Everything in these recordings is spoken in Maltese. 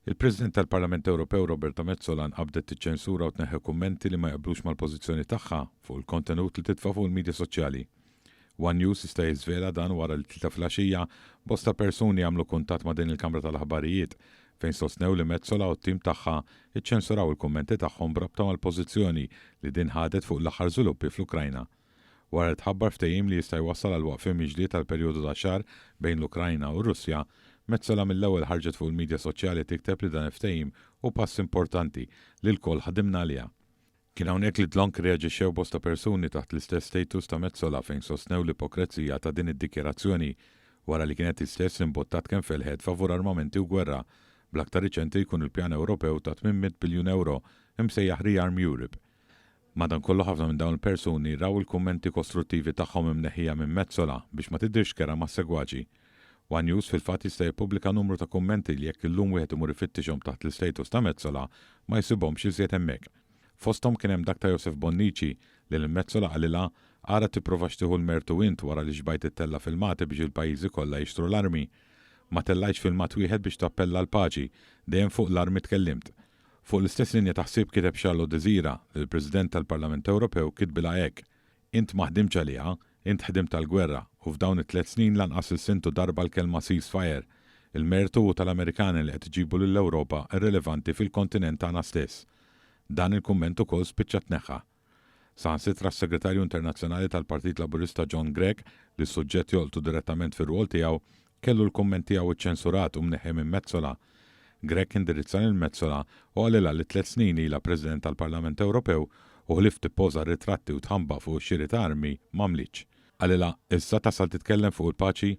Il-President tal-Parlament Ewropew Roberta Metsola nqabdet tiċċensura u tneħħi kummenti li ma jaqblux mal-pożizzjoni tagħha fuq il-kontenut li titfa' fuq il-midja soċjali. One News jista' jiżvela dan wara li t-Tlieta filgħaxija bosta persuni għamlu kuntatt ma' din il-kamra tal-aħbarijiet fejn sostnew li Metsola u t-tim tagħha ċċensuraw il-kummenti tagħhom b'rabta mal-pożizzjoni li din ħadet fuq l-aħħar żviluppi fl-Ukrajna. Wara li tħabbar ftehim li jista' jwassal għal waqfien mill-ġlied għal perjodu ta' xahar bejn l-Ukrajna u r-Russja, Metsola mill-ewwel ħarġet fuq il-midja soċjali tikteb li dan il-ftehim hu pass importanti li lkoll ħadimna għaliha. Kien hawnhekk li dlonk irreaġixxew bosta persuni taħt l-istess status ta' Metsola fejn sostnew l-ipokrezija ta' din id-dikjarazzjoni wara li kienet hi stess imbottat kemm felħet favur armamenti u gwerra, bl-aktar riċenti jkun il-pjan Ewropew ta' 800 biljun ewro imsejjaħ Rearm Europe. Madankollu ħafna minn dawn il-persuni raw il-kummenti kostruttivi tagħhom imneħħija minn Metsola biex ma tidhirx kerha mas-segwaċi. One News fil-fatt jista' jippubblika numru ta' kummenti li jekk illum wieħed imur ifittixhom taħt l-istatus ta' Metsola ma jsibhomx iżjed hemmhekk. Fosthom kien hemm dak ta' Josef Bonnici li lil Metsola qalilha ara tipprovax tieħu l-mertu int wara li xbajt ittella' filmati biex il-pajjiżi kollha jixtru l-armi. Ma tellajtx filmat wieħed biex tappella għall-paċi, dejjem fuq l-armi tkellimt. Fuq l-istess linja ta' ħsieb kiteb Charlot Desira li l-President tal-Parlament Ewropew kitbilha hekk, Int ma ħdimtx għaliha, int ħdimt għall-gwerra u f'dawn it-tlett snin lanqas lissintu darba l-kelma ceasefire. Il-mertu hu tal-Amerikani li qed iġibu lill-Ewropa irrelevanti fil-kontinent tagħna stess. Dan il-kumment ukoll spiċċa tneħħa. Saħansitra s-Segretarju Internazzjonali tal-Partit Laburista John Grech, li s-suġġett jolqtu direttament fir-rwol tiegħu, kellu l-kumment tiegħu ċċensurat u mneħħi minn Metsola. Grech indirizza lil Metsola u qalilha li tlett snin ilha President tal-Parlament Ewropew u ħlief tippoża ritratti u tħambaq fuq ix-xiri ta' armi m'għamlitx. Qalilha, Issa tasal titkellem fuq il-paċi?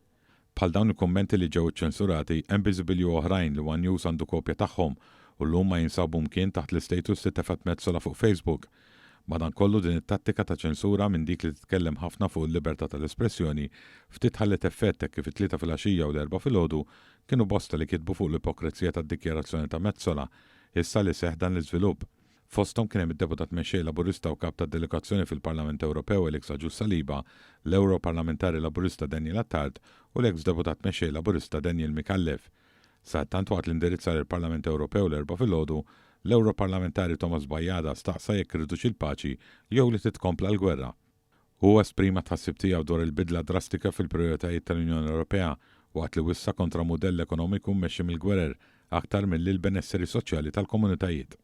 Bħal dawn il-kummenti li ġew iċċensurati, hemm biżibilju oħrajn li one News għandu kopja tagħhom u llum ma jinsabu mkien taħt l-istatus li tefgħet Metsola fuq Facebook. Madankollu din it-tattika ta' ċensura minn dik li titkellem ħafna fuq il-libertà tal-espressjoni ftit ħalliet effett hekk kif it-Tlieta filgħaxija u l-Erbgħa filgħodu kienu bosta li kitbu fuq l-ipokrezija tad-dikjarazzjoni ta' Metsola issa li seħħ dan l-iżvilupp. Fosthom kien hemm id-Deputat Mexxej Laburista u Kap tad-Delegazzjoni fil-Parlament Ewropew Alex Agius Saliba, l-Ewroparlamentari Laburista Daniel Attard u l-eks Deputat Mexxej Laburista Daniel Micallef. Sadattant waqt li indirizza lill-Parlament Ewropew l-Erbgħa filgħodu, l-Ewroparlamentari Thomas Bajada staqsa jekk iridux il-paċi jew li titkompla l-gwerra. Huwa esprima t-tħassib tiegħu dwar il-bidla drastika fil-prijoritajiet tal-Unjoni Ewropea waqt li wissa kontra mudell ekonomiku mmexxi mill-gwerer aktar milli l-benesseri soċjali tal-komunitajiet.